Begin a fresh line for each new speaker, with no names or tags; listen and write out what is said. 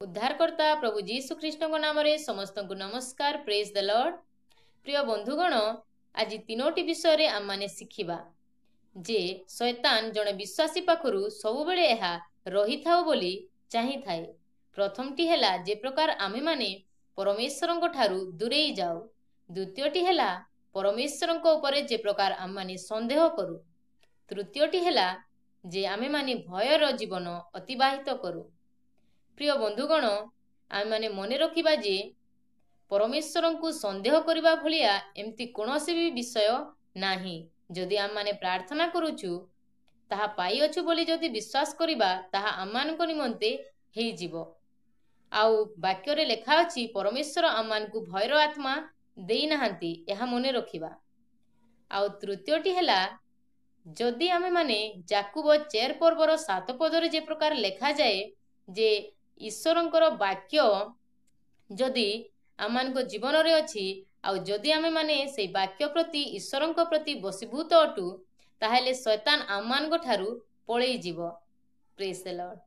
ଉଦ୍ଧାରକର୍ତ୍ତା ପ୍ରଭୁ ଯୀଶୁ ଖ୍ରୀଷ୍ଟଙ୍କ ନାମରେ ସମସ୍ତଙ୍କୁ ନମସ୍କାର। ପ୍ରେଜ୍ ଦ ଲର୍ଡ। ପ୍ରିୟ ବନ୍ଧୁଗଣ, ଆଜି ତିନୋଟି ବିଷୟରେ ଆମମାନେ ଶିଖିବା ଯେ ଶୈତାନ ଜଣେ ବିଶ୍ୱାସୀ ପାଖରୁ ସବୁବେଳେ ଏହା ରହିଥାଉ ବୋଲି ଚାହିଁଥାଏ। ପ୍ରଥମଟି ହେଲା ଯେ ପ୍ରକାର ଆମ୍ଭେମାନେ ପରମେଶ୍ୱରଙ୍କ ଠାରୁ ଦୂରେଇ ଯାଉ। ଦ୍ୱିତୀୟଟି ହେଲା ପରମେଶ୍ୱରଙ୍କ ଉପରେ ଯେ ପ୍ରକାର ଆମମାନେ ସନ୍ଦେହ କରୁ। ତୃତୀୟଟି ହେଲା ଯେ ଆମେମାନେ ଭୟର ଜୀବନ ଅତିବାହିତ କରୁ। ପ୍ରିୟ ବନ୍ଧୁଗଣ, ଆମେମାନେ ମନେ ରଖିବା ଯେ ପରମେଶ୍ୱରଙ୍କୁ ସନ୍ଦେହ କରିବା ଭଳିଆ ଏମିତି କୌଣସି ବି ବିଷୟ ନାହିଁ। ଯଦି ଆମମାନେ ପ୍ରାର୍ଥନା କରୁଛୁ, ତାହା ପାଇଅଛୁ ବୋଲି ଯଦି ବିଶ୍ୱାସ କରିବା, ତାହା ଆମମାନଙ୍କ ନିମନ୍ତେ ହେଇଯିବ। ଆଉ ବାକ୍ୟରେ ଲେଖା ଅଛି, ପରମେଶ୍ୱର ଆମମାନଙ୍କୁ ଭୟର ଆତ୍ମା ଦେଇନାହାନ୍ତି, ଏହା ମନେ ରଖିବା। ଆଉ ତୃତୀୟଟି ହେଲା, ଯଦି ଆମେମାନେ ଯାକୁବ 4 ପର୍ବର 7 ପଦରେ ଯେ ପ୍ରକାର ଲେଖାଯାଏ ଯେ ଈଶ୍ୱରଙ୍କର ବାକ୍ୟ ଯଦି ଆମମାନଙ୍କ ଜୀବନରେ ଅଛି, ଆଉ ଯଦି ଆମେମାନେ ସେଇ ବାକ୍ୟ ପ୍ରତି, ଈଶ୍ୱରଙ୍କ ପ୍ରତି ବଶୀଭୂତ ଅଟୁ, ତାହେଲେ ଶୈତାନ ଆମମାନଙ୍କ ଠାରୁ ପଳେଇଯିବ। Praise the Lord.